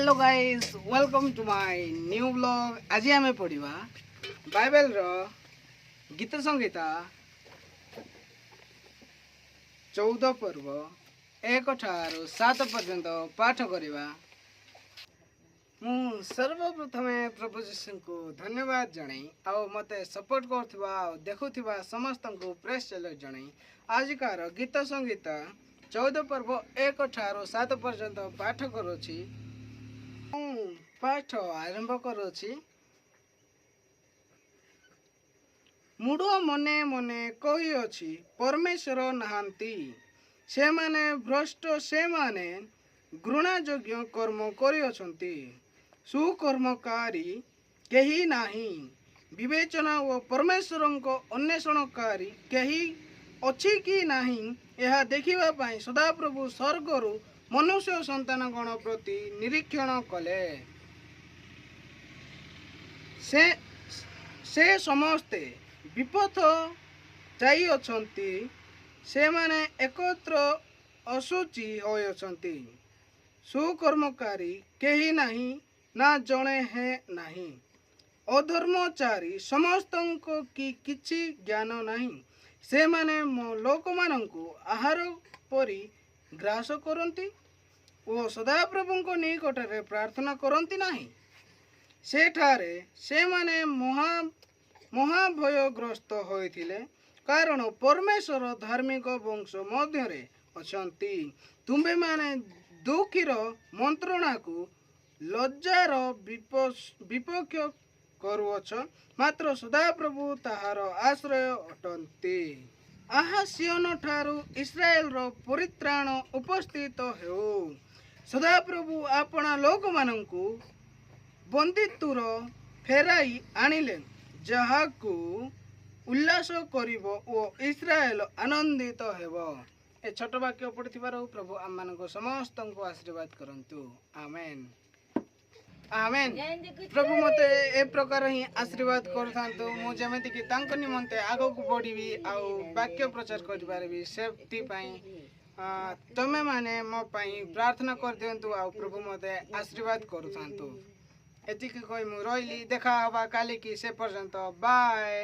Hello guys, welcome to my new vlog. ଆଜି ଆମେ ପଢ଼ିବା ବାଇବେଲର ଗୀତ ସଂହିତା 14 ପର୍ବ, 1 ଠାରୁ 7 ପର୍ଯ୍ୟନ୍ତ ପାଠ କରିବା। ମୁଁ ସର୍ବପ୍ରଥମେ ପ୍ରଭୁ ଯୀଶୁଙ୍କୁ ଧନ୍ୟବାଦ ଜଣାଇ ଆଉ ମୋତେ ସପୋର୍ଟ କରୁଥିବା ଆଉ ଦେଖୁଥିବା ସମସ୍ତଙ୍କୁ ପ୍ରେଜ୍ ସାଲ୍ୟୁଟ୍ ଜଣାଇ ଆଜିକାର ଗୀତ ସଂହିତା 14 ପର୍ବ, 1 ଠାରୁ 7 ପର୍ଯ୍ୟନ୍ତ ପାଠ କରୁଛି। ମୁଁ ପାଠ ଆରମ୍ଭ କରୁଛି। ମୂଢ଼ ମନେ ମନେ କହିଅଛି, ପରମେଶ୍ୱର ନାହାନ୍ତି। ସେମାନେ ଭ୍ରଷ୍ଟ, ସେମାନେ ଘୃଣାଯୋଗ୍ୟ କର୍ମ କରିଅଛନ୍ତି। ସୁକର୍ମକାରୀ କେହି ନାହିଁ। ବିବେଚନା ଓ ପରମେଶ୍ୱରଙ୍କ ଅନ୍ୱେଷଣକାରୀ କେହି ଅଛି କି ନାହିଁ, ଏହା ଦେଖିବା ପାଇଁ ସଦାପ୍ରଭୁ ସ୍ୱର୍ଗରୁ ମନୁଷ୍ୟ ସନ୍ତାନଗଣ ପ୍ରତି ନିରୀକ୍ଷଣ କଲେ। ସେ ସମସ୍ତେ ବିପଥ ଯାଇଅଛନ୍ତି, ସେମାନେ ଏକତ୍ର ଅଶୁଚି ହୋଇଅଛନ୍ତି। ସୁକର୍ମକାରୀ କେହି ନାହିଁ, ନା ଜଣେ ହେଁ ନାହିଁ। ଅଧର୍ମଚାରୀ ସମସ୍ତଙ୍କ କି କିଛି ଜ୍ଞାନ ନାହିଁ। ସେମାନେ ମୋ ଲୋକମାନଙ୍କୁ ଆହାର ପରି ଗ୍ରାସ କରନ୍ତି ଓ ସଦାପ୍ରଭୁଙ୍କ ନିକଟରେ ପ୍ରାର୍ଥନା କରନ୍ତି ନାହିଁ। ସେଠାରେ ସେମାନେ ମହାଭୟଗ୍ରସ୍ତ ହୋଇଥିଲେ, କାରଣ ପରମେଶ୍ୱର ଧାର୍ମିକ ବଂଶ ମଧ୍ୟରେ ଅଛନ୍ତି। ତୁମ୍ଭେମାନେ ଦୁଃଖୀର ମନ୍ତ୍ରଣାକୁ ଲଜ୍ଜାର ବିପକ୍ଷ କରୁଅଛ, ମାତ୍ର ସଦାପ୍ରଭୁ ତାହାର ଆଶ୍ରୟ ଅଟନ୍ତି। ଆହା, ସିଓନ ଠାରୁ ଇସ୍ରାଏଲର ପରିତ୍ରାଣ ଉପସ୍ଥିତ ହେଉ। ସଦାପ୍ରଭୁ ଆପଣା ଲୋକମାନଙ୍କୁ ବନ୍ଦିତ୍ୱରୁ ଫେରାଇ ଆଣିଲେ, ଯାହାକୁ ଉଲ୍ଲାସ କରିବ ଓ ଇସ୍ରାଏଲ ଆନନ୍ଦିତ ହେବ। ଏ ଛୋଟ ବାକ୍ୟ ପଢ଼ିଥିବାରୁ ପ୍ରଭୁ ଆମମାନଙ୍କୁ ସମସ୍ତଙ୍କୁ ଆଶୀର୍ବାଦ କରନ୍ତୁ। ଆମେନ୍, ଆମେନ୍। ପ୍ରଭୁ ମୋତେ ଏ ପ୍ରକାର ହିଁ ଆଶୀର୍ବାଦ କରୁଥାନ୍ତୁ, ମୁଁ ଯେମିତିକି ତାଙ୍କ ନିମନ୍ତେ ଆଗକୁ ବଢ଼ିବି ଆଉ ବାକ୍ୟ ପ୍ରଚାର କରିପାରିବି। ସେଥିପାଇଁ ତମେମାନେ ମୋ ପାଇଁ ପ୍ରାର୍ଥନା କରିଦିଅନ୍ତୁ ଆଉ ପ୍ରଭୁ ମୋତେ ଆଶୀର୍ବାଦ କରୁଥାନ୍ତୁ। ଏତିକି କହି ମୁଁ ରହିଲି। ଦେଖା ହବା କାଲିକି, ସେ ପର୍ଯ୍ୟନ୍ତ ବାଏ।